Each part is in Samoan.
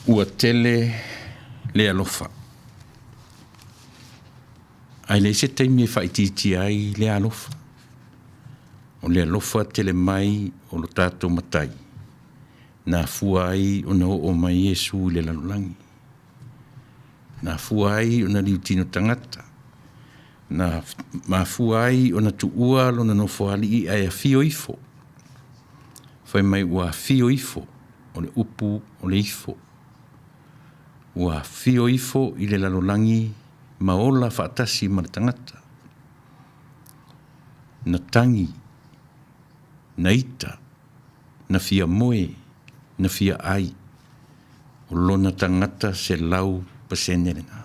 Ua tele le alofa. Ae leai se taimi e faaitiitia ai lea alofa. O le alofa tele mai o lo tatou Matai, na afua ai ona oo mai Iesu i le lalolagi. Na afua ai ona liutino tagata, na mafua ai ona tuua lona nofoalii ae afio ifo. Fai mai ua afio ifo, o le upu o le ifo. Ua afio ifo i le lalolagi ma ola faatasi ma le tagata. Na tagi, na ita, na fia moe, na fia ai. O lona tagata 100% lena.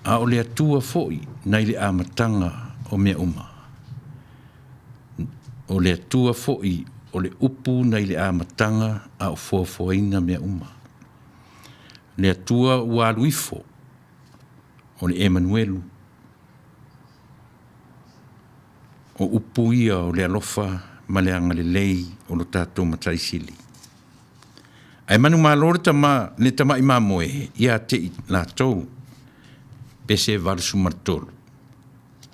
A o le Atua foi nai le amataga o mea uma. O le Atua foi o le upu nai le amataga a o foafoaina mea uma. Le Atua ua alu ifo, o le Emanuelu. O upu ia o le alofa ma le agalelei o lo tatou Matai Sili. Ae manumalo le tama le tama'i mamoe ia te i latou. Pese 83.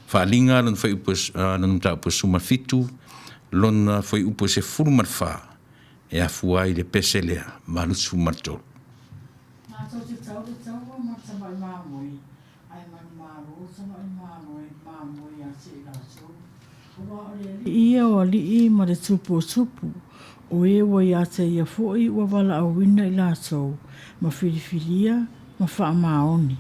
Faaaliga lona fuaiupu lona mataupu 17, lona fuaiupu 14 e afua ai le pese lea 83. Matou te tau le taua ma le tamai mamoe, ae manumalo le tamai mamoe mamoe ia te i latou. Aua o le Alii ia o alii ma le Tupu o tupu, o e ua ia te ia foi ua valaauina i latou, ma filifilia ma faamaoni.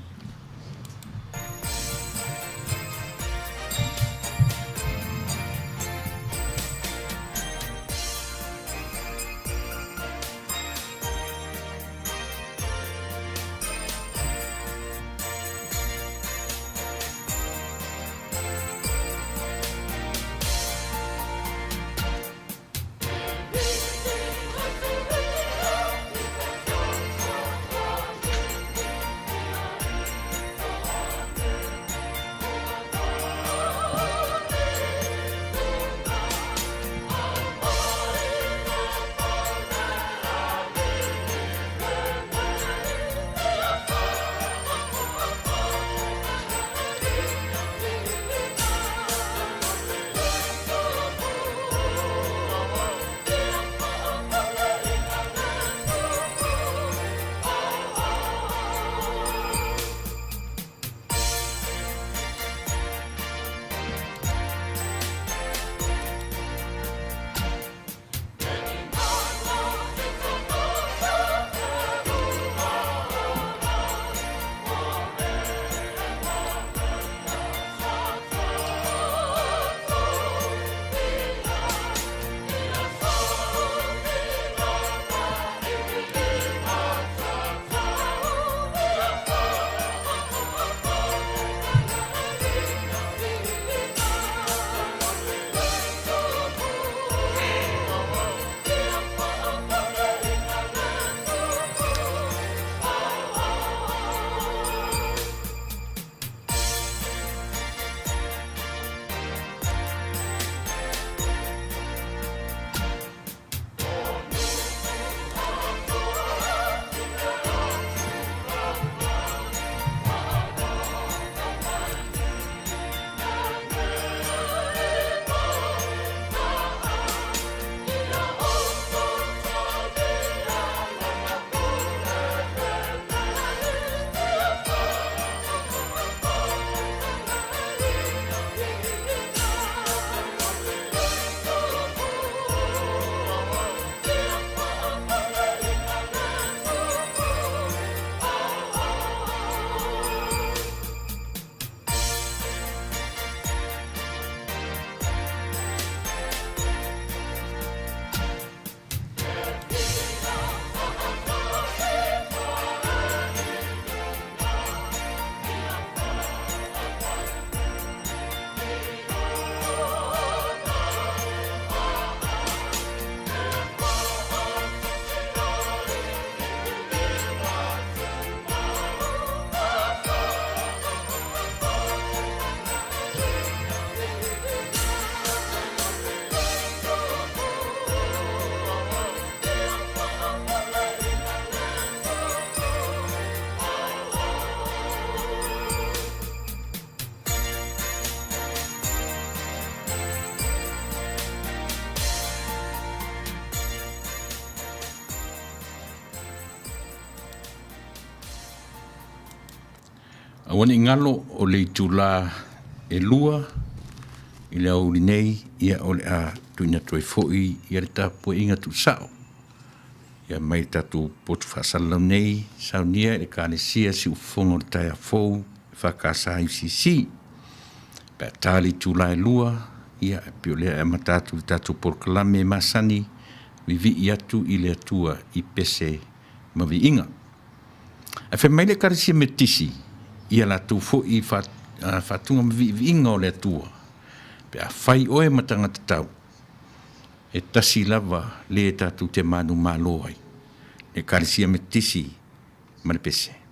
Aua ne i galo o le itula e 2 i le aoauli nei, ia o le a tuuina atu ai foi ia le tapuaiga tuusao ia mai le tatou potu faasalalau nei, saunia i le Ekalesia Siufofoga o le Taeao Fou EFKS UCC. Pe a ta le itula e 2, ia e pei o lea e amata atu le tatou polokalame masani, vivii atu i le Atua i pese ma viiga. Ae fai mai le Ekalesia Metotisi ia latou foi faatuga ma viiviiga o le Atua, pe a fai oe ma tagata tau, e tasi lava le tatou te manumalo ai, le Ekalesia Metotisi ma le pese.